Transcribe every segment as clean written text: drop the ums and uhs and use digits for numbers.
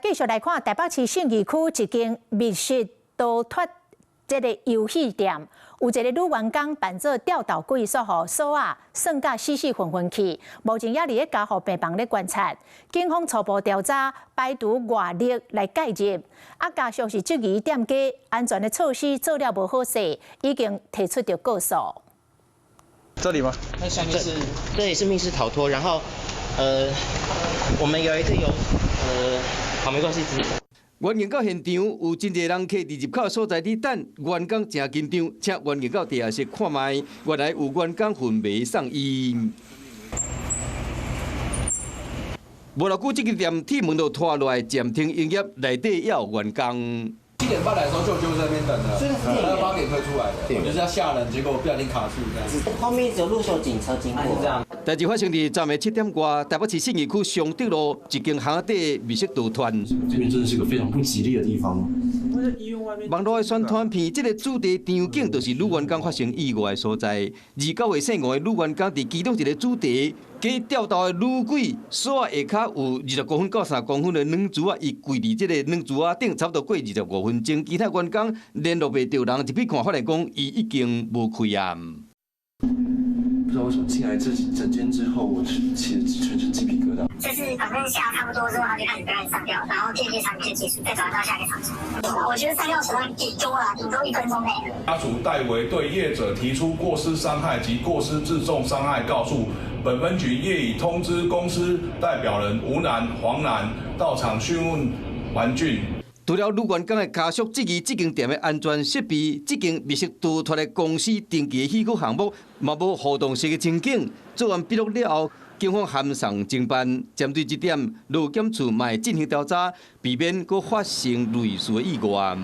繼續來看台北市信義區一間密室逃脫這个遊戲店，有一個女員工扮做吊鬥鬼，煞予鎖仔算甲死死昏昏去，目前猶佇咧加護病房咧觀察。警方初步調查，排除外力來介入，啊，家屬是質疑店家安全的措施做了無好勢，已經提出著告訴。這裡嗎？那下面是，這裡是密室逃脫，然後，我們有一個有，好，沒關係。員警到現場有真濟人客佇入口所在佇等，員工誠緊張，請員警到地下室看覓，原來有員工昏迷送醫。無偌久，這間店鐵門就拖落來，暫停營業，內底猶有員工。7點半來的時候就在那邊等了，8點推出來的，就是要嚇人，結果不小心卡住這樣。後面有路有警車經過。這樣。代誌發生佇昨暝7點外，台北市信義區崇德路一間巷底密室逃脫。這邊真的是個非常不吉利的地方。網路的宣傳片，這个主題場景就是女員工發生意外的所在。29歲姓吳的女員工佇其中一个主題，假吊鬥的女鬼，鎖仔下跤有20公分到30公分的軟珠仔，伊跪佇這个軟珠仔頂，差不多過25分鐘，其他員工聯絡袂著人，入去看，發現講伊已經無氣啊。不知道為什麼進來這整間之後，我起了全身雞皮疙瘩。就是反正嚇差不多之後，他就開始開始上吊，然後這個場景就結束，再轉到下一個場景。我覺得上吊時間頂多啦，頂多1分鐘內。家屬代為對業者提出過失傷害及過失致重傷害告訴，本分局業已通知公司代表人吳男、黃男到場訊問完竣。除了女員工的家屬質疑這間店的安全設備，這間密室逃脫的公司登記的許可項目嘛無互動式的情景。做完筆錄了後，警方函送偵辦，針對這點，勞檢處嘛會進行調查，避免閣發生類似的意外。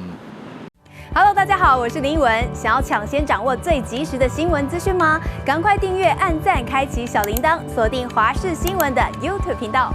Hello，大家好，我是林文。想要搶先掌握最及時的新聞資訊嗎？趕快訂閱、按讚、開啟小鈴鐺，鎖定華視新聞的 YouTube 頻道。